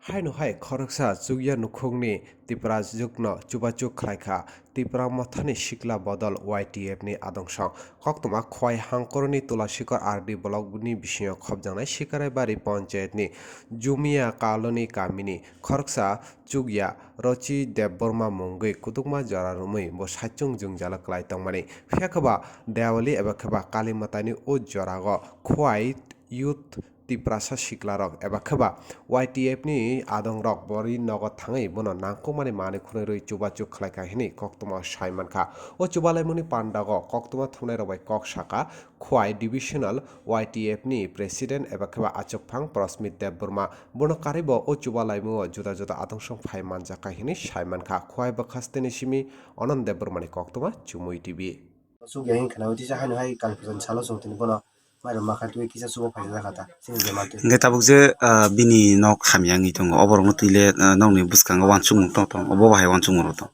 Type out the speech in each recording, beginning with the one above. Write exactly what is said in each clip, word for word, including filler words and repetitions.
Haino hai khoroksa chukya nukhungni Tiprajwkno chubachu khlaikha Tipra Mothani sikla bodol Y T F ni adongso. Koktwma Khwai Hangkorni Tulashikor R D block ni bisingo khopjaknai Sikaraibari Panchayat ni Jumia Colony kamini khoroksa chukya Rochi Debbarma mungwi kutukma jora romwi bo saichung jwngjalo kwlai tongmani. Phiya khe ba Diwali eba khe ba Kali Matani o jorao Khwai Youth Tiprasa siklarok eba khe ba Y T F ni adongrok bori nogo thangwi bono nangkukmani manwi khwnwi rwi chubachu khlaikha hinwi koktwma sai mankha. O chubalaimungni pandago koktwma thumnairok bai kok sakha Khwai Divisional Y T F ni President eba khe ba achukphang Prosmit Debbarma. Bono karwibo o chubalaimungo juda juda adongso phai manjakha hinwi sai mankha. Khwai bwkhasteni simi Anand Debbarmani koktwma Chumui T V. Chukya hinkhe khwnaui tisa haino hai Kali Puja ni salo chwng tini bono mairum makha twi kisa chuba phaijak kha ta chini bemar twi. Hingke tabuk je, ah, bini nok hamya wngwi tongo, o borokno twi le, ah, nokni bwskango uansukmung tong tong, obo bahai uansukmung rok tong.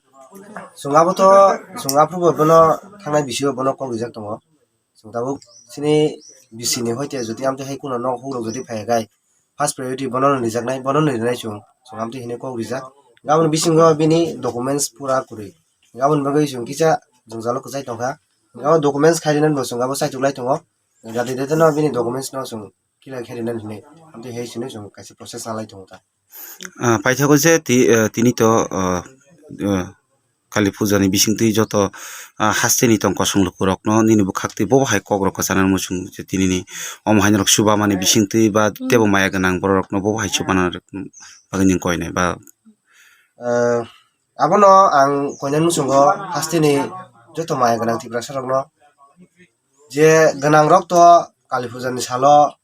Chwng abo to, chwng aphuru bo bono thangnai bisio bono kok rijak tongo. Chwng tabuk chini bisini hoite jodi amtwi hai kuno nok hukrok jodi phai khe, first priority bono no rijaknai, bono no rinai chwng, chwng amtwi hinwi kok rijak. Aboni bisingo bini documents pura kwrwi. Aboni bagwi chwng kisa jwngjalo kwchai tongkha. Abo documents khai rinani bo chwng abo chaitok lai tongo. Jati de no bini documents no chwng clear khai rinani hinwi. Amtwi hai chwngno chwng kaisa process nalai tongo ta. Ah, paithago je ti-, eh, tini to, ah, eh, Kali Puja ni bisingtwi joto, ah, hasteni tong kosong lukurokno nini bwkhaktwi bobo hai kokrok kwchanani muchung je tinini omo hai norok chubamani bisingtwi ba tebo maya gwnang bororokno bobo hai chubana bagwi ning koinai ba. Eh, abono ang koinani muchungo hasteni joto maya gwnang Tiprasa rokno je gwnang rok to Kali Puja ni salo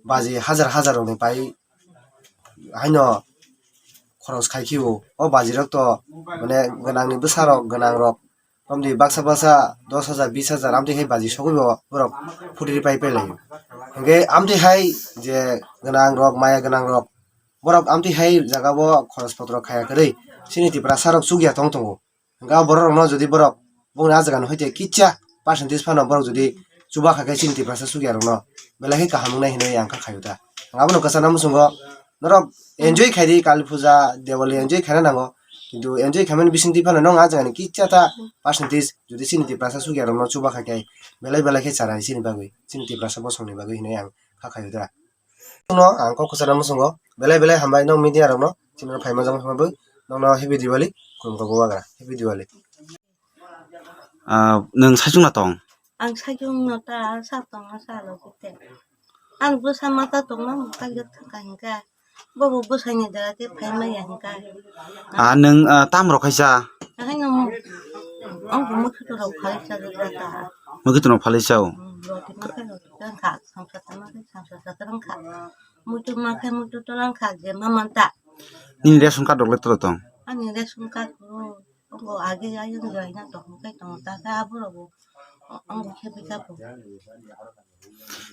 baji hajar hajar rokni pai haino khoros khai khio. O baji rok to mane gwnangni bwsa rok, gwnang rok romdi baksa baksa dos hajar, bis hajar amtwi hai baji sogwi bo borok phutiri pai pai laio. Hingke amtwi hai je gwnang rok, maya gwnang rok borok amtwi hai jaga o khoros potro khaya kwrwi chini Tiprasa rok chukya tong tongo. Hingke o borok rokno jodi borok bongni ah jaga ni hoite kisa percentage phano borok jodi chuba kha khe chini Tiprasa chukya rokno belai khe kaham wngnai hinwi ang kha khaio ta. Ang abono kwchana muchungo norok enjoy khai di Kali Puja, Diwali enjoy khaina nango. Kintu enjoy khaimani bisingtwi phano nong ah jaga ni kisa ta percentage jodi chini Tiprasa chukya rokno chuba kha khe belai belai khe chanai chini bagwi, chini Tiprasa bosongni bagwi hinwi ang kha khaio ta. Nono ang kok kwchana muchungo belai belai hambai nong media rokno chini phaima jang phaibo nongno happy Diwali khulumkha bubagra happy Diwali. Ah, nwng saichung na tong? Ang saichung no ta sa tong sa lo kite. Ang bwsa mata tong ma mukha yo thangka hinka. Bobo bwsai ni dara te phaima ya hinka. Ah, nwng, ah, tam rok khaisa? Ahai no ang bo mukha to rok phai sa ta. Mukha to rok phai sa. Hmm, roti mukha rok tang kha, samsa tang kha, samsa tang kha. Muitu ma khe muitu tolang kha je ma man ta. Nini ration card rok le toro tong? Ani ration card ko, ko age ayung jai na tong kai tong ta kha abo rok. Ang khe bika ko.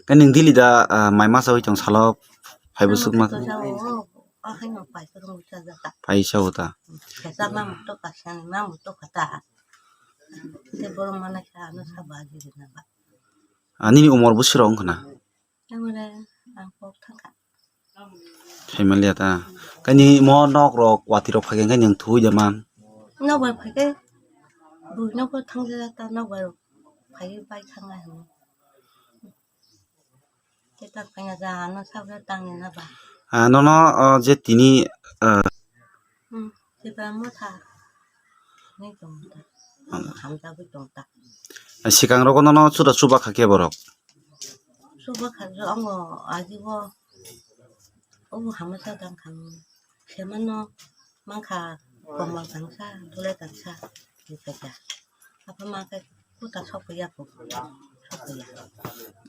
Khe nwng daily da, ah, mai masa oi tong salo phai bo suk ma. Ang to jao, ahai no pai ko rong cha ja ta. Phai sa o ta. Kesa ma muto kasani ma muto kata. Te borok mana khe ano sa baji rina ba. Ah, nini umor bwswk rok wngkha na? Ang le ang kok thangkha. Phaimaliya ta. Kani mo nok rok watwi rok phaikhe khe nwng thuwi da man. Nok bai phaikhe bui nok bai thangja ta nok bai phai bai thangna hinwi. Khe ta kanya ja ano sabra tangni na ba. Ah, nono, oh, je tini, ah, Hmm, Tipra Motha ni tong ta. Hamjagwi tong ta. Sikang rogo nono chuda chuba kha khe borok? Chuba kha jo ango aji bo. Obo hamasa tang kha. Semano mankha komal tangsa, dulai tangsa, ni kaisa. Apa ma khe kuta sokya ko. Sokya.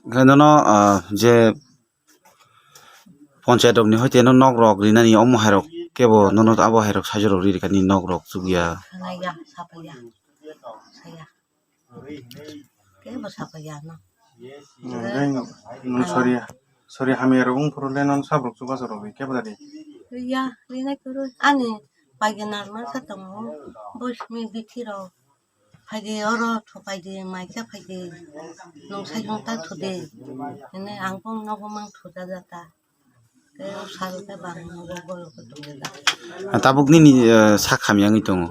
Khe nono, ah, je Panchayat rokni hoite no nok rok rinani omo hai rok kebo nono abo hai rok sajorok ri rikani nok rok chukya. Sanaya, sapaya, saya. Kebo sapaya no. Nang, nang sorry, sorry hamya rok wng phuru le non sab rok chubachu rok ri kebo dadi. Ya, rinai kuru ani paigenar ma sa tongo, bosni bithi rok. Phaidi oro thupaidi maikhe phaidi nwng saikung ta thudi. Hwnwi ang bo nogo mang thuda jata. Tabuk nini, eh, sak hamya wngwi tongo.